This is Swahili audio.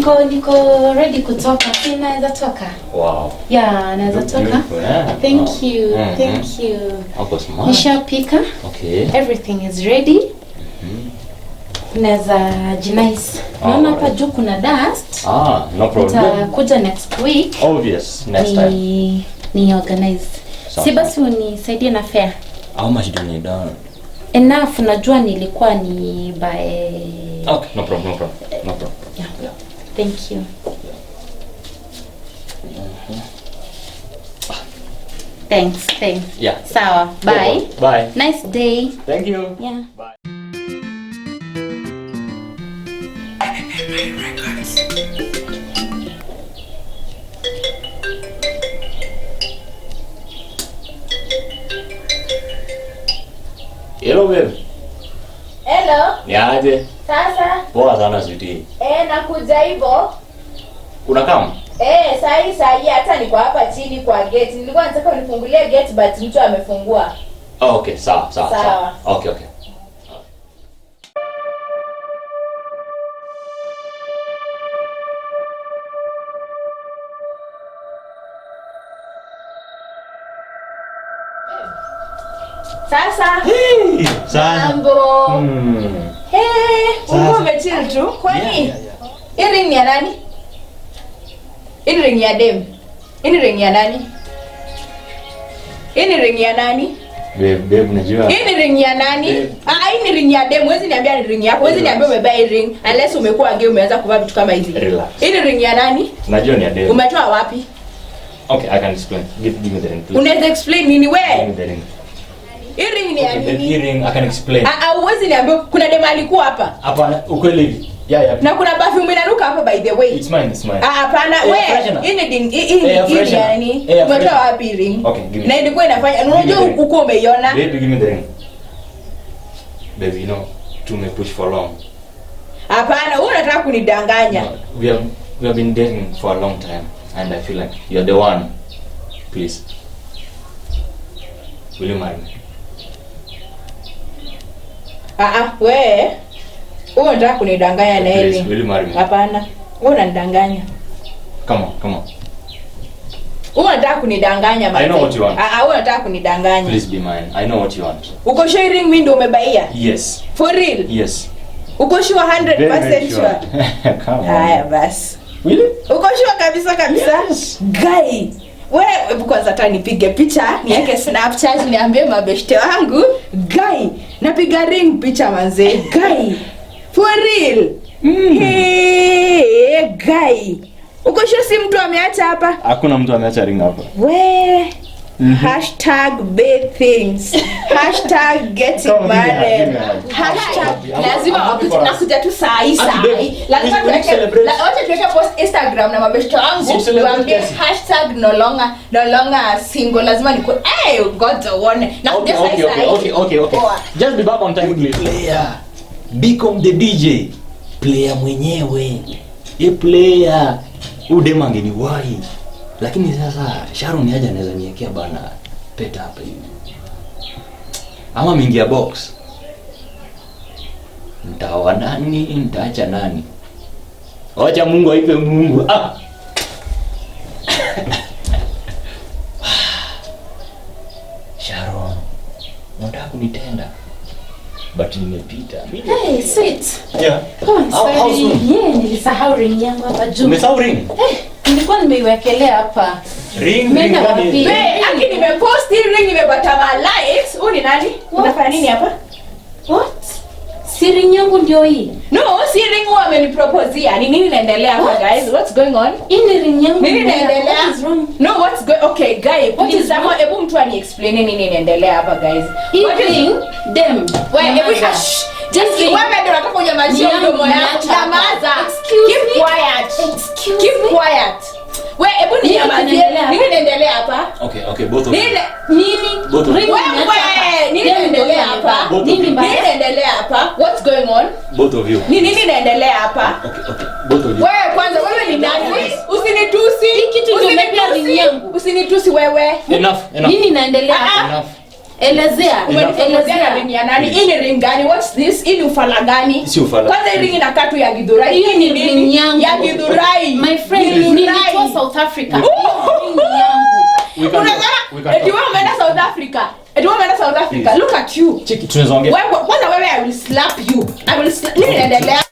Niko ready kutoka. Si naweza toka? Wow. Yeah, naweza Look toka. beautiful, eh? Thank Wow. you. Thank you. Wako smart. Nishapika. Okay. Everything is ready. Naweza jinice. Naona hapa juu kuna dust. Ah, no problem. Nitakuja next week. Obvious. Next time. Ni organize. Sawa. Si basi unisaidie na fare. How much do you need? Enough, najua nilikuwa ni by. Okay, no problem, no problem. No problem. Yeah. Yeah. Thank you. Thanks, thanks. Yeah. Sawa. Bye. Bye. Nice day. Thank you. Yeah. Bye. Hello babe. Hello. Ni aje? Sasa. Poa sana sweetie. Nakuja hivyo. Unakam? Sahi hata niko hapa chini kwa gate. Nilikuwa nataka unifungulie gate but mtu amefungua. Oh, okay, sawa sawa sawa. Sawa. Okay, okay. Sasa. Hey, sana. Mambo. Hey, uko umechill tu? Kwani? Yeah. Hii ring ni ya nani? Hii ring ya dem. Hii ring ya nani? Hii ring ya nani? Babe, babe, unajua. Hii ni ring ya nani? Babe. Ah, hii ni ring ya dem. Huwezi niambia ni ring yako. Huwezi niambia umebeba hii ring unless umekuwa gay umeanza kuvaa vitu kama hizi. Relax. Hii ni ring ya nani? Unajua ni ya dem. Umetoa wapi? Okay, I can explain. Give me the ring, please. Unaweza explain nini Give me we? the ring. Hii ring ni ya Okay, babe, nini? hii ring I can explain. Ah, huwezi niambia kuna dem alikuwa hapa. Hapana, ukweli hivi. Yeah. Na kuna perfume inanuka hapa by the way. It's mine, it's mine. Ah, hapana Eh, we. freshener. Hii ni ding, hii Eh, hii ni freshener. ya nini? Eh, Umetoa freshener. wapi ring? Okay, give me. Na ilikuwa inafanya Give me unajua the ring. uko umeiona. Baby, give me the ring. Baby, you know, tume push for long. Hapana, wewe unataka kunidanganya. No, we have been dating for a long time and I feel like you're the one. Please. Will you marry me? Ah, we. Wewe unataka kunidanganya na Please, hili. will you marry me? Hapana. Wewe unanidanganya. Come on, come on. Wewe unataka kunidanganya I know what you want. Ah, wewe unataka kunidanganya. Please be mine. I know what you want. Uko sure ring mimi ndio umebaia? Yes. For real? Yes. Uko sure 100% Very, very sure? sure. Come on. Haya basi. Really? Uko sure kabisa kabisa? Yes. Guy. Wewe hebu kwanza hata nipige picha, niweke Snapchat niambie mabeshte wangu. Guy, napiga ring picha manze. Guy. For real. Hey, guy. Uko sure si mtu ameacha hapa? Hakuna mtu ameacha ring hapa. We. Hashtag bad things. Hashtag getting Come, give me a hug, married. give me a hug. Hashtag I'm lazima happy for us. nakuja tu saa hii saa Babe, hii. Lazima we tuweke celebrate. wacha tuweke post Instagram na mabeshte wangu Si celebrate niwaambie kiasi. hashtag no longer single. Lazima niku eh God uone. Nakuja Okay, saa hii okay, saa hii. okay, okay, okay. Poa. Just be back on time please. Player. Become the DJ. Player mwenyewe. E player. Huyu dem angeniwahi. Lakini sasa Sharon aje anaweza niwekea bana peta hapa hivi. Ama mingia box. Nitaoa nani, nitaacha nani? Wacha Mungu aipe Mungu. Ah. Sharon, unataka kunitenda? But nimepita. Hey, sweet. Yeah. Oh, I'm How sorry. soon? Yeah, nilisahau ring yangu hapa juu. Umesahau ring? Nilikuwa nimeiwekelea hapa. Ring, ring Umeenda gani? wapi? We, aki nimepost hii ring nimepata ma likes. Huyu ni nani? What? Unafanya nini hapa? What? Si ring yangu ndio hii. No, si ring huwa ameniproposia. Ni nini inaendelea hapa What? guys? What's going on? Hii ni ring yangu. Nini inaendelea? What is wrong? No, what's going Okay, guy, What please is someone hebu mtu ani explain nini inaendelea hapa guys. Hii What is ring dem. Wewe hebu Nyamaza. shh. Just Ring. wewe ndio unataka kunyamazia Ni yangu mdomo yako. nimeacha hapa. Nyamaza. Excuse Keep me? quiet. Excuse Keep me? quiet. Wewe hebu Nini ninyamazie. kinaendelea? Nini inaendelea hapa? Okay, okay, both of you. Nini Nini? Both of Ring you. Wewe, nimeacha hapa. nini Dem inaendelea ndio hapa? Both of Nini you. mbaya? Nini inaendelea hapa? What's going on? Both of you. Ni nini inaendelea hapa? Okay, okay. Both of you. Wewe kwanza wewe ni nani? Usinitusi. Hii kitu ndio umepea Usinitusi. ring yangu. Usinitusi wewe. Enough, enough. Nini inaendelea Ah, hapa? Enough. Elezea. Umeniproposia na Elezea. ring ya nani? Hii ni ring gani? What's this? Hii ni ufala gani? Si ufala. Kwanza hii ring inakaa tu ya Githurai. Hiyo ni nini? ring yangu. Ya Githurai. My friend, Githurai. nilitoa South Africa. Hiyo ring yangu. We can Unasema talk. We can eti talk. wewe umeenda South Africa. Eti wewe umeenda South Africa. Please. Look at you. Cheki, tunaweza ongea. Wewe kwanza wewe, I will slap you. I will nini inaendelea?